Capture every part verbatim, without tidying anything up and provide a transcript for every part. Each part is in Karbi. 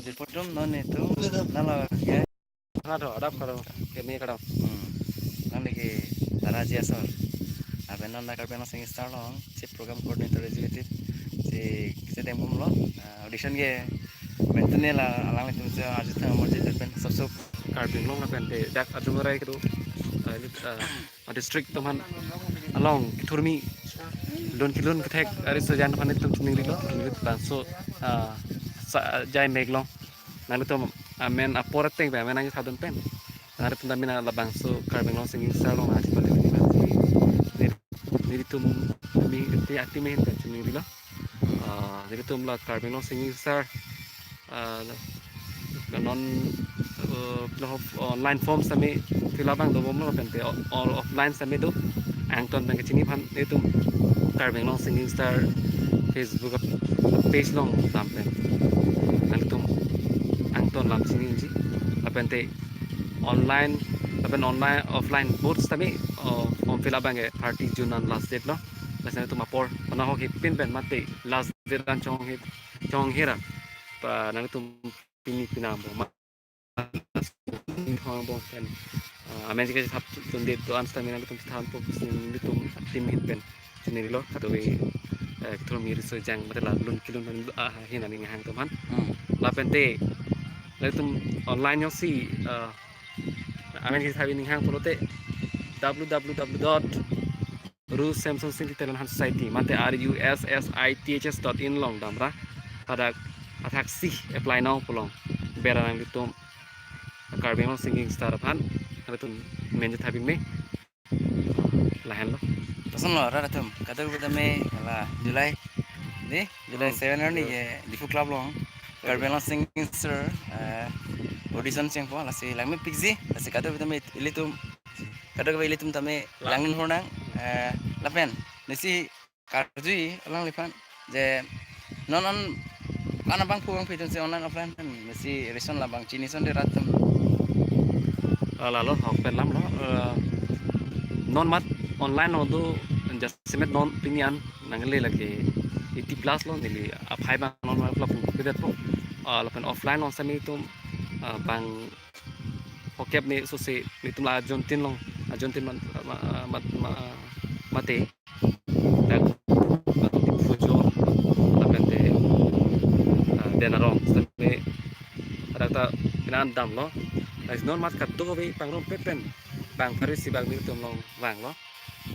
Jirpo atum non netum nalo ya. Hado, adap kado, keme kado. Hmm. Nonke Taraji asor. Lapen non la Karbi Anglong Singing Star along Chief Program Coordinator Executive si kesedeng bomlo. Ah, audition ke mentune la alanglitum si arjutha amorji lapen sop sop. Karbi Anglong lapen te dak adung arai kedo, ah, lit-, ah, ah, district atum aphan along kethurmi lun kelun kethek ariso jan aphan netum chiningrilo, netum bangso, ah, sa-, jai meklong. Nanglitum amen apor ateng pen amen nangkethadun pen. Nanglitum tame labangso Karbi Anglong Singing Star along nangchipate pen. Neli, nelitum mi ati ati mehin pen chiningrilo. Ah, nelitum la Karbi Anglong Singing Star, ah, non, eh, pilo online form tame fill up abang dobomlo lapen te all offline tame do. Angton abang kechini aphan nelitum Karbi Anglong Singing Star Facebook page along dam pen. Nanglitum angton lam chiniji. Lapen te online, lapen online, offline both tame, oh, form fill up abang ke thirty June an last date lo. Lason netum apor, pana ho kipin pen mate last date an chonghe, chonghe ra. Pa nanglitum pini pina bom ma. Thong bom pen. Ah, amen jike thap tun date do-an tame nanglitum than po pusi netum team ahin pen. Chiningrilo, kadokave, eh, kethurmi riso jang mate la lun kelun, ah, ahin aning hang atum aphan. Hmm. Lapen te, nanglitum online jongsi, ah, amen jike thabi aning hang pulote, W W W dot Ru Samson Singti Talent Hunt Society, mate R U S S I T H S dot in along damra. Hadak athaksi apply now pu along. Bera nanglitum Karbi Anglong Singing Star aphan, nanglitum men chethabin me. Lahenlo. Lasonlo rat atum, kadokave tame la July, di July Hmm. seven arni ke Diphu Club along Karbi Anglong Singing Star, eh, audition chengpo, lasi langmepikji, lasi kadokave tame ilitum, kadokave ilitum tame La- langdun hornang, eh, lapen nesi karju alangliphan je non an, kan abang pu abang pitun si online offline pen nesi reason labang chini sonde rat atum. Ah, lalo hok pen lamlo, eh, non mat online along do, jasemet non pini an nangle lake eighty plus lo, neli aphai abang non mat lapu kedetpo. Ah, lapen offline along tame netum, ah, bang hokep me sose netum la ajontin along, ajontin man, ma, ma, ma, mate. Dak, dak Diphu ajo, lapen te, ah, Denarong, tame, dak ta pini an damlo. Lasi non mat kadokave pangrumpet pen, bang phari isi bang netum along vanglo.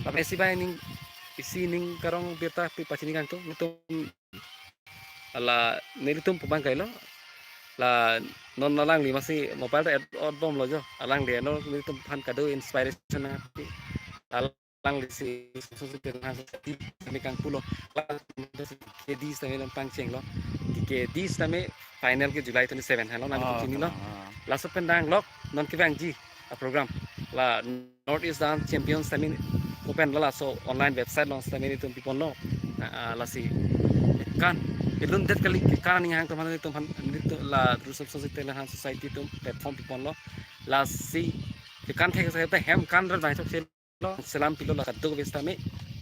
Lapen isi bang ning, isi ning karong birta pi pachini kangtung, netum la nelitum pu abang kailo. La non alangli masi mobile ta et ot bomlo jo. Alangli non nelitum aphan kado inspiration nang. Alangli si susu kena kami kang pulo. K D tame non pangchenglo. K D tame final ke July twenty-seven halo nang Oh, chinilo. Ah. Laso pen danglok non kevangji a program. La North East Dance Champions tame open la, laso online website along tame netum piponlo. Ah, ah, lasi kan ilun det kali ke kan aning hang atum aphan netum aphan netum la Ru Samson Singti Talent Hunt Society atum platform piponlo. Lasi ke kan thek sa hem kan rat bang chok selo selam pilo la kadokave tame,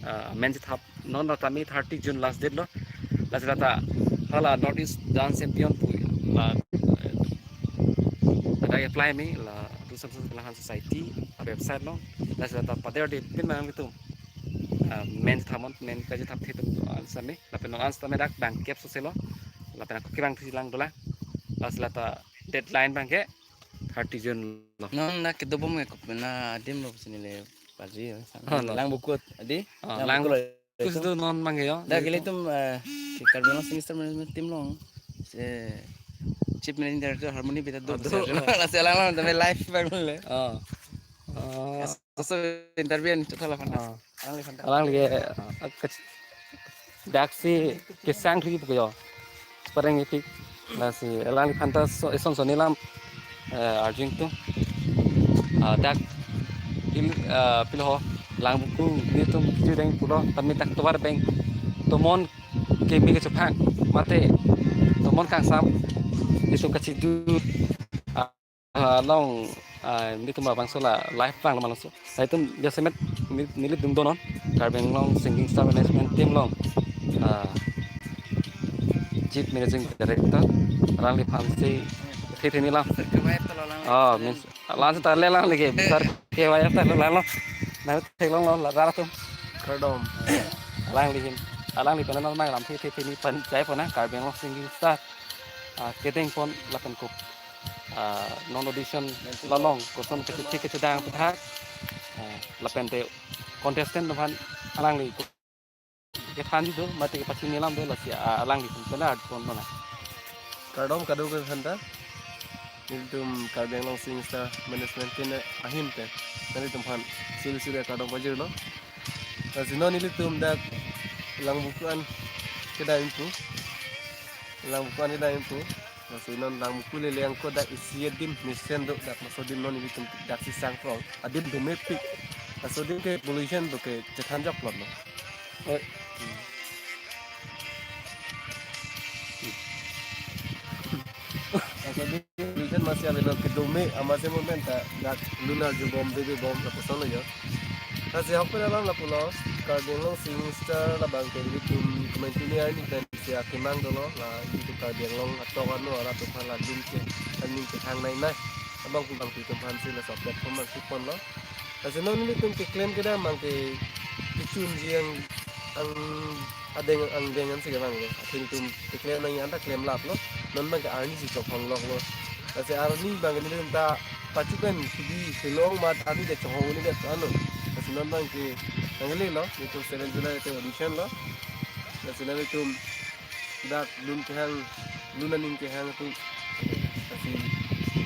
ah, men chethap non rat tame thirty June last date lo. Lasi lata hala North East Dance Champion pu la, eh, ada apply me la Ru Samson Talent Hunt Society website along. Lasi lata pader de pin mang itu, ah, men thamon men kaji thap the tum an tame, lapen non an tame dak bang kep soselo, lapen ako kevang thi lang dolang. Lasi lata deadline abang ke thirty June lo. Non na kedobom ke kopna adim lo sini le paji ya. Ah, lo. Lang bukut adi. Ah, lang lang bukut lo. Kus itu. Tu non abang yo. Dak ilitum, eh, ke Karbi Anglong Singing Star Management Team along. Se Chief Managing Director Harmony Bita do. Ah, do. Lasi alang lang tame live abang le. Ah. Ah. Yes. So interview an chotha lapen. Ah. Alangliphan ta. Alangli, eh, ke-, daksi kesang thri pu yo. Spareng ipik. Lasi alangliphan ta so, eson son nelam, eh, arju ingtung. Ah, dak il, eh, pilo ho lang buku netum judeng pulo tame dak tovar beng. Tomon keme kechephang mate tomon kangsam netum kachidu. Ah, along, ah, netum abangso la live abang lo malangso. Lasi netum jasemet neli, neli dungdonon Karbi Anglong Singing Star Management Team along, ah, Chief Managing Director, alangliphan si thetheni lam. Kevai ta lo lang. Oh, means, alang si ta le lang lagi, besar kevai ta lo lang lo. Nang theklonglo, la rara atum. Kardom. Alangli ahin, alangli pen non nanglam thetheni pen jai pon na, Karbi Anglong Singing Star. Ah, kedeng pon lapen kok. Ah, non audition along, koson kechethek kechedang aputhak. Ah, lapen te contestant aphan alangli kethan do, mate kepachini lam do, lasi, ah, alangli pen pen ard pon mana. Kardom kadokave aphanta. Nelitum Karbi Anglong Singing Star Management team ahin pen nanglitumphan suri suri akardom pajirlo. Lasi non nelitum dak Langvoku an kedam pu. Langvoku an kedam pu. Lasi non Langvoku lele angko dak isi adim mesen do, dak laso adim non nelitum dak si sang prong. Adim domepik. Laso adim ke pollution do, kechethan joklo no. Oi. Laso adim pollution masih available, kedome amatsi mo men ta dak lun arjubom, bebebom, lapuson lo jo. Lasi ahok pen alam lapulo, Karbi Anglong Singing Star labang ke nelitum komantu ni arni pen si akemang dolo, la nelitum Karbi Anglong atong ano arat aphan la dun ke, aning kehang nai nai. Abang pu bang pi atum aphan si laso platform abang si ponlo. Lasi non nelitum keklem kedam abang ke kechunji ang, ang adeng angdeng an si kevang ke. Akhir nelitum keklem nangji anta klem laplo. Non abang ke arni si chohong loklo. Lasi arni abang ke nelitum ta pachu pen kidi kelong mat arni de chohong ni de ano. Lasi non abang ke nanglelo, nelitum seven July te audition lo. Lasi nanglitum dak lun kehang, lun aning kehang atum. Lasi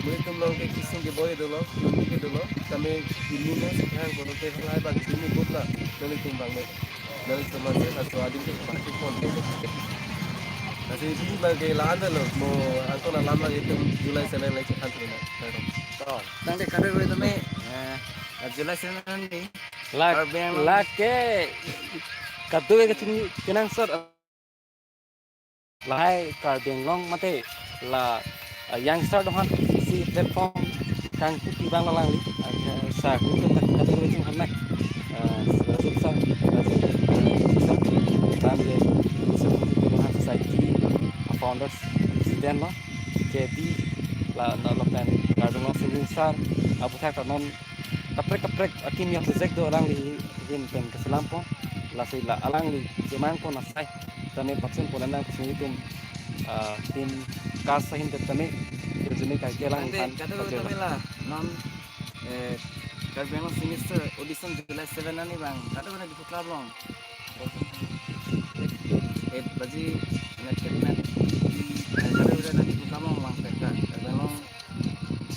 nelitum along ke kisung keboi dolo, lun ke dolo. Kami ini na si kehang kono ke halai abang ini bot na. Nanglitum abang me. Nanglitum abang se laso adim ke pachipon. Lasi ini abang ke la-an lo, mo angkon alam lagi itum July seven lagi chethan tu na. Oh, tangte kadokave tame, eh, July seven ni. Lak, Karbi Anglong. Lake kadokave kachini kenangsot. Lahai Karbi Anglong mate la, ah, youngster do-an si platform kangkupi abang alangli, ah, sa hukum kat katu kacing ham nai. Ah, sa, sa, sa, sa, sa, sa, sa, sa, sa, society, ah, founders, president lo, K D, la, la, lapen Karbi Anglong Singing Star, ah, aputhak non kaprek kaprek akimi a-project do alangli ahin pen keselam pon, lasi la alangli kemang pon asai tame pachun pon nang kusung itum, ah, team cast ahin pen tame, resume kaike alangli tangte, aphan kado pachun tame la, non, eh, Karbi Anglong Singing Star audition July seven ani abang, kado kena Diphu Club along. Eight baji, net kena. Eh, kado kena Diphu Club along abang peka. Karbi Anglong,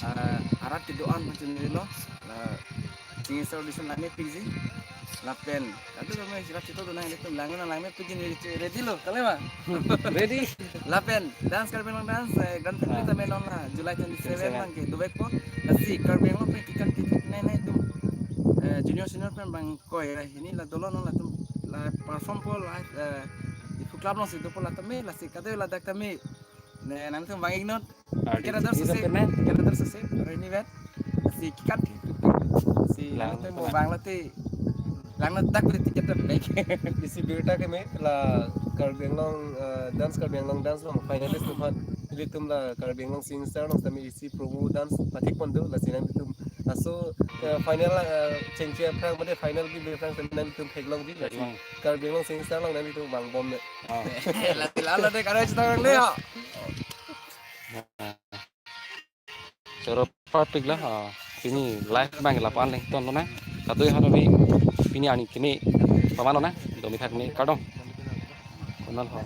ah, arat kedo-an pachun lo, la, Singing Star audition langmepikji. Lapen, kado kami sirat sito do nang, nelitum lang nang langmepikji, ready lo, kali ma? Ready. Lapen, Dance Karbi Anglong Dance, eh, grand finale, ah, tame non la, July twenty-seven, twenty-seven abang ke dovekpo. Lasi, Karbi Anglong pen kekan kiti nai nai atum, eh, junior senior pen abang koi, eh, ini la dolo non latum, la perform po, la, eh, Diphu Club along si dopo la tame, lasi kado ladak tame. Ne, nangtum abang ignore. Artist kita dak itu sose, kena. Kita dak sose, hari ini bet. Si kikat. Si lang nangtum kena. Abang lati. Lang na dak beli tiket dak baik. Isi birta keme la Karbi Anglong, eh, Dance Karbi Anglong Dance along finalist aphan. Nelitum la Karbi Anglong Singing Star along tame isi promo dance pathik pon do, lasi nangtum. Laso, eh, final, eh, chengche aphrang, mane final bi aphrang tame nangtum theklongji, lasi. Theklong. Karbi Anglong Singing Star along nangtum vangbom ne. Oh. Lati lalo de karo chita le ho. Choro parpik la, ah, pini live abang ke lapu-an le ton lo na. Kado-an tame pini arni keme pamalo na. Domi thak me kardom. Konal ho.